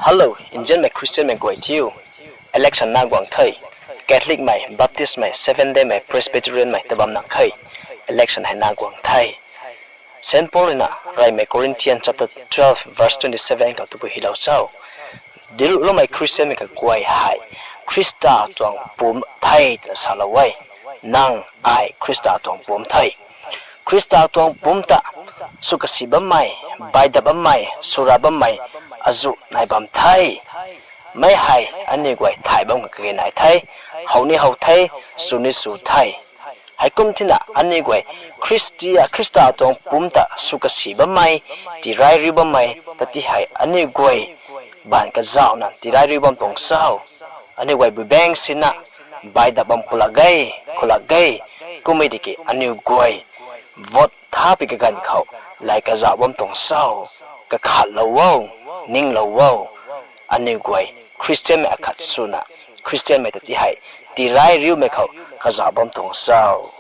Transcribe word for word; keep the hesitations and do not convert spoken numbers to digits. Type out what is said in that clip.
Hello, nzianmei Christianmei guay thiu. Election na guang the. Catholicmei, Baptistmei, Seventh Daymei, Presbyterianmei ta bam nang khe. Election hei na guang the. Saint Paul ruina reymei Corinthian chapter twelve verse twenty seven khou tabui hylou cho. Diluloumei Christianmei kaguay hei Khrista tuang pumc the twna salou e. Nang ai Khrista tuang pumc the. Khrista tuang pumc ta sw kasi bammei, baidap bammei, swra bammei azuh nai bam the. Mei hei aniu guay thay bam kage nai the, how ni how the, sw ni sw the. Heikum thina aniu guay Khristia, Khrista tuang pumc ta sw kasi bammei, tiray riu bammei ta ti hei aniu guay baanv kazauhna tiray riu bam tuang cho? Aniu guay bui bang sina baidap bam khou lak ge, khou lak ge, kummei tiki aniu guay vote tha pi kaganv khou lay kazauh bam tuang cho? Kakhatlou o, ninglou o. Aniu guay Christianmei akhat swna Christianmei ta ti hei tiray riumei khou kazauh bam tuang cho?